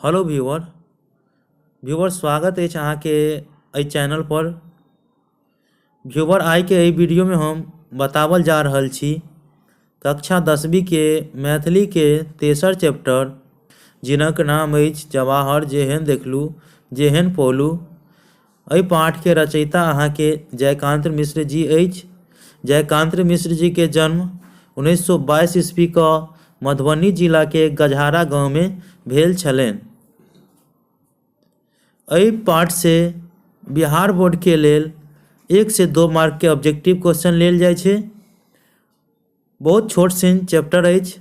Hello viewer, viewer स्वागत अछि अहाँके एहि चैनल पर। व्यूअर आइके एहि वीडियोमे हम बतावल जा रहल छी कक्षा 10वीं के मैथिलीके तेसर चैप्टर, जिनक नाम अछि जवाहर जेहन देखलू जेहन पौलू। एहि पाठके रचयिता अहाँके जयकान्त मिश्र जी अछि। जयकान्त मिश्र जीके जन्म 1922 ईस्वीके मधुबनी जिलाके गजहारा गाँवमे भेल छलनि। एहि पाठसँ बिहार बोर्डके लेल 1 से 2 मार्कके ऑब्जेक्टिव क्वेश्चन लेल जाइ छै। बहुत छोट सिन चैप्टर अछि।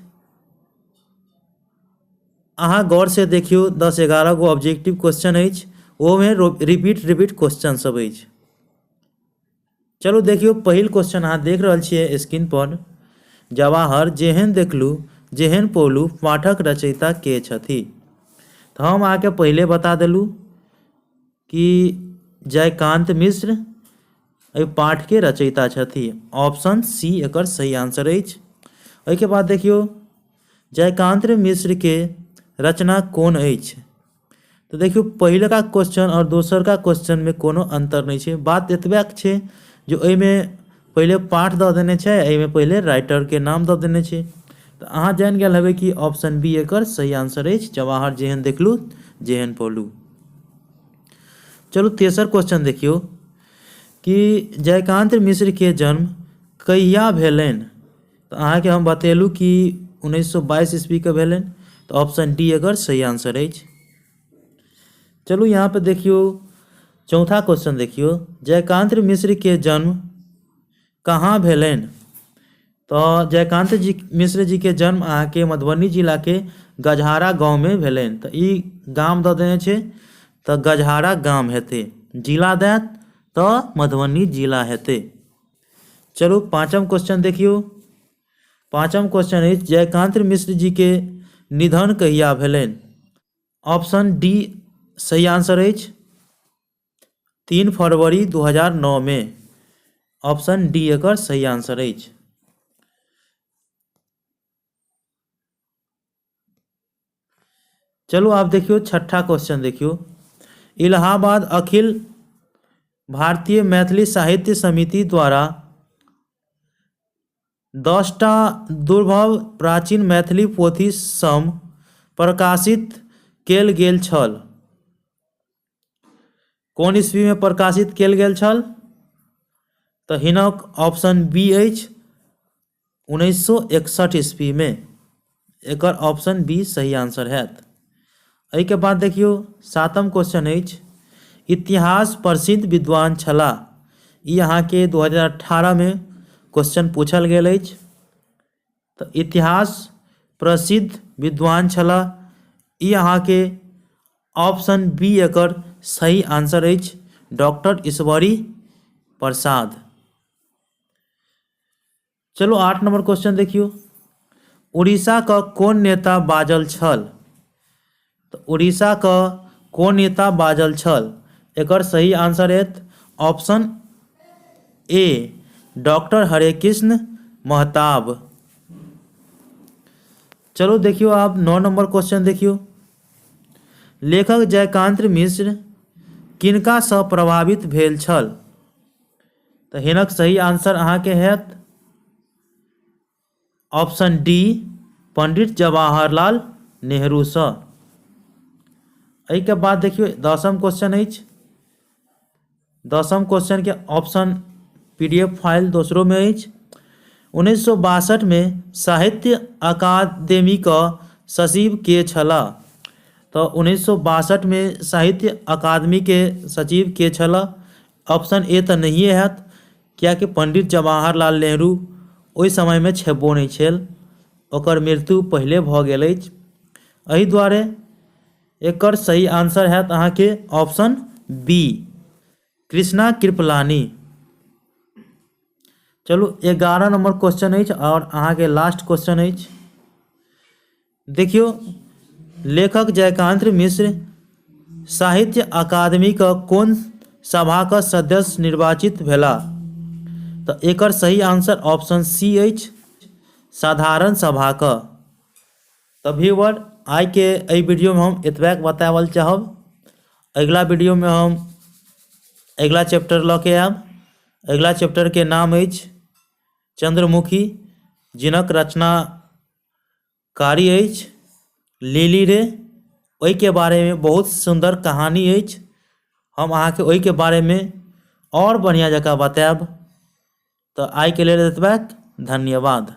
अहाँ गौरसँ देखियौ, 10-11 गो ऑब्जेक्टिव क्वेश्चन अछि, ओहोमे रिपीट रिपीट क्वेश्चन सब अछि। चलू देखियौ, पहिल क्वेश्चन अहाँ देख रहल छियै स्क्रीन पर। जवाहर जेहन देखलू जेहन पौलू पाठक रचयिता के छथि? तऽ हम अहाँके पहिले बता देलहुँ कि जयकान्त मिश्र एहि पाठके रचयिता छथि। ऑप्शन सी एकर सही आंसर अछि। एहिके बाद देखियौ, जयकान्त मिश्रके रचना कोन अछि? तऽ देखियौ, पहिलका क्वेश्चन आओर दोसरका क्वेश्चनमे कोनो अन्तर नहि छै। बात एतबे छै जे ओहिमे पहिले पाठ दऽ देने छै, एहिमे पहिले राइटरके नाम दऽ देने छै। तऽ अहाँ जानि गेल हेबै कि ऑप्शन बी एकर सही आंसर अछि, जवाहर जेहन देखलू जेहन पौलू। चलू तेसर क्वेश्चन देखियौ कि जयकान्त मिश्रके जन्म कहिया भेलनि? तऽ अहाँके हम बतेलहुँ कि 1922 ईस्वीके भेलनि, तऽ ऑप्शन डी एकर सही आंसर अछि। चलू यहाँ पे देखियौ, चौथा क्वेश्चन देखियौ, जयकान्त मिश्रके जन्म कहाँ भेलनि? तऽ जयकान्त जी मिश्र जीके जन्म अहाँके मधुबनी जिलाके गजहारा गाँवमे भेलनि। तऽ ई गाम दऽ देने छै तऽ गजहारा गाम हेतै, जिला देत तऽ मधुबनी जिला हेतै। चलू पाँचम क्वेश्चन देखियौ। पाँचम क्वेश्चन अछि, जयकान्त मिश्र जीके निधन कहिया भेलनि? ऑप्शन डी सही आंसर अछि, 3 फरवरी 2009 मे। ऑप्शन डी एकर सही आंसर अछि। चलू आब देखियौ छठा क्वेश्चन देखियौ, इलाहाबाद अखिल भारतीय मैथिली साहित्य समिति द्वारा 10टा दुर्लभ प्राचीन मैथिली पोथी सम प्रकाशित कयल गेल छल। कोन ईस्वीमे प्रकाशित कयल गेल छल? तऽ हिनक ऑप्शन बी अछि, 1961 ईस्वीमे। एकर ऑप्शन बी सही आंसर हैत। एहिके बाद देखियौ, सातम क्वेश्चन अछि, इतिहास प्रसिद्ध विद्वान छलाह। ई अहाँके 2018मे क्वेश्चन पूछल गेल अछि। तऽ इतिहास प्रसिद्ध विद्वान छलाह, ई अहाँके ऑप्शन बी एकर सही आंसर अछि, डॉक्टर ईश्वरी प्रसाद। चलू 8 नंबर क्वेश्चन देखियौ, उड़ीसाके कोन नेता बाजल छल? तऽ उड़ीसाके कोन नेता बाजल छल? एकर सही आंसर हैत option A, doctor Harekrishna Mahtab. चलू देखियौ आब 9 नंबर क्वेश्चन देखियौ, लेखक जयकान्त मिश्र किनकासँ प्रभावित भेल छल? तऽ हिनक सही आंसर अहाँके हैत ऑप्शन डी, पंडित जवाहरलाल नेहरूसँ। एहिके बाद देखियौ 10म क्वेश्चन अछि। 10म क्वेश्चनके ऑप्शन पीडीएफ फाइल दोसरोमे अछि। 1962मे साहित्य अकादेमीक सचिव के छलाह? तऽ 1962मे साहित्य अकादमीके सचिव के छलाह? ऑप्शन ए तऽ नहिए हैत, किएकि पंडित जवाहरलाल नेहरू ओहि समयमे छेबो नहि छल, ओकर मृत्यु पहिले भऽ गेल अछि। एहि दुआरे एकर सही आंसर हैत अहाँके ऑप्शन बी, कृष्णा कृपलानी। चलू 11 नंबर क्वेश्चन अछि आओर अहाँके लास्ट क्वेश्चन अछि। देखियौ, लेखक जयकान्त मिश्र साहित्य अकादमीक कोन सभाक सदस्य निर्वाचित भेलाह? तऽ एकर सही आंसर ऑप्शन सी अछि, साधारण सभाक। तऽ व्यूअर, आइके एहि वीडियोमे हम एतबे बताबऽ चाहब। अगिला वीडियोमे हम अगिला चैप्टर लऽ के आयब। अगिला चैप्टरके नाम अछि चन्द्रमुखी, जिनक रचनाकारी अछि लिली रे। ओहिके बारेमे बहुत सुन्दर कहानी अछि, हम अहाँके ओहिके बारेमे आओर बढ़िआँ जकाँ बतायब। तऽ आइके लेल एतबे, धन्यवाद।